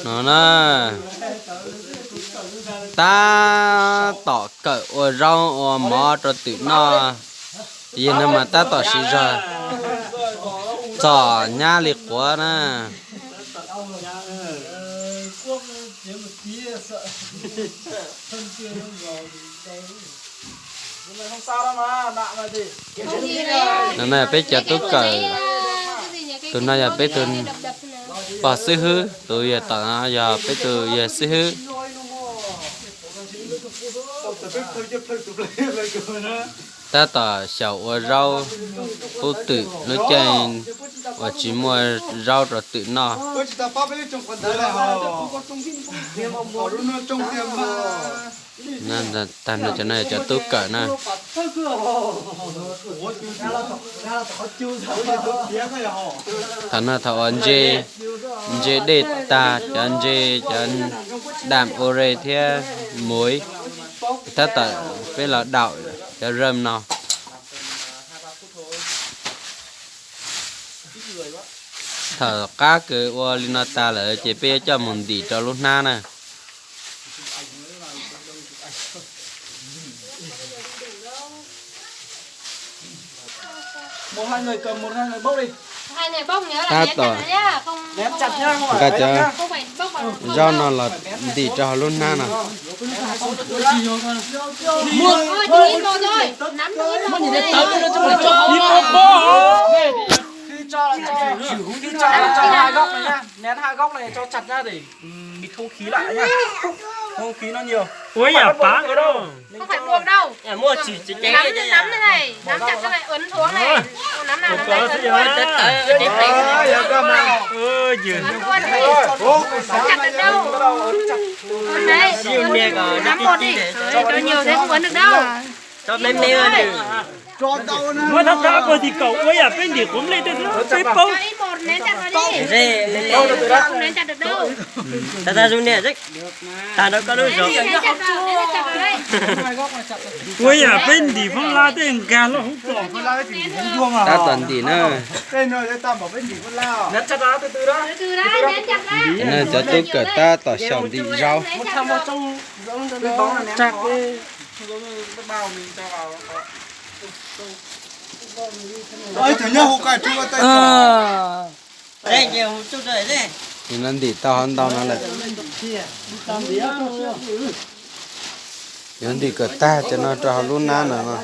No na, tab tom kawm ua zaub ua mov rau twm noj, yog no mas tab tom siv zog txom nyab li quav na. No na peb cov tub kawm, tus no yog peb tus pog xib hwb, tus yawg tom no yog peb tus yawg xib hwb. Tab tom xyaum ua zaub pub twm lub caij uas tsis muaj zaub rau twm noj. Tag no cov no yog cov tub kawm na. Thaum no thaum uas ntse, ntse dej tag, cov ntse, cov dam ure thiab muiv, tab tom peb los daum cov rơm no. Thaum qab kws ua li no tas lawm ces peb yuav coj mus ntim rau lub hnab na. Tab tom nqa cov zaub no los ntim rau hauv lub hnab no. Ua yam pav nkawd lauj. Nắm, nắm thế này, nắm chặt thế này, ấn xuống này. Ồ, nắm nào, nắm đây. Nắm luôn đi. Nắm chặt được đâu. Ấn đấy, ấn, nắm một đi. Đấy, cho nhiều thế không ấn được đâu. Ấn xuống thôi. Muab thab thab puag tim kaum ua yam peb ntim quav nplej tej xwb peb paub. Cho ít một, nén chặt vào đi. Không nén chặt được đâu. Tag nrho koj lub zog. Ua yam peb ntim Phab Lab tej nkag loj hub txos. Tab tom ntim na. Cov tub kawm tab tom xyaum ntim zaub. Nws no ntim tau hov ntau no lawm. Yuav ntim kom tag cov no rau hauv lub hnab no no.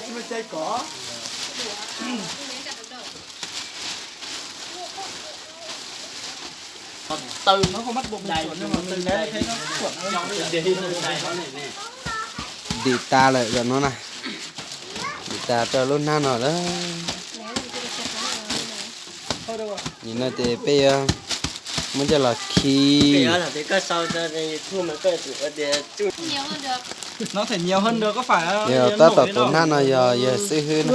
Ntim tas lawm zaum no na. Ntim tas rau lub hnab no lawm. Nim no ces peb yuav muab coj los khi. Yog tab tom tuav hnab no yog yawg xib hwb na.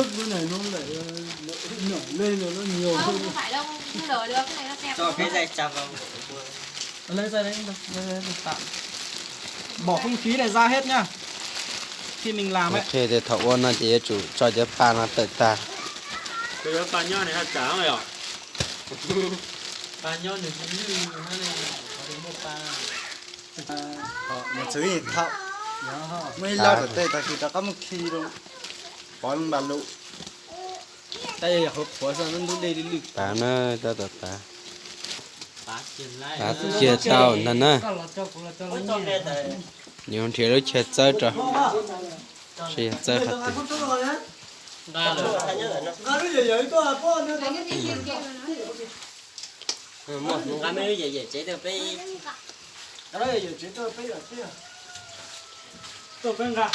Qhia tias thaum ua no ces yuav tsum tso cov pa no tawm tag. Muaj ib lab tom tej tag kis rov qab mus khi rau pov npa lus. Pav na, tab tom pav. Pav kiag tau ntag na. Yuav nrhiav lub chaw txawb rau, seb yog txawb qhov twg.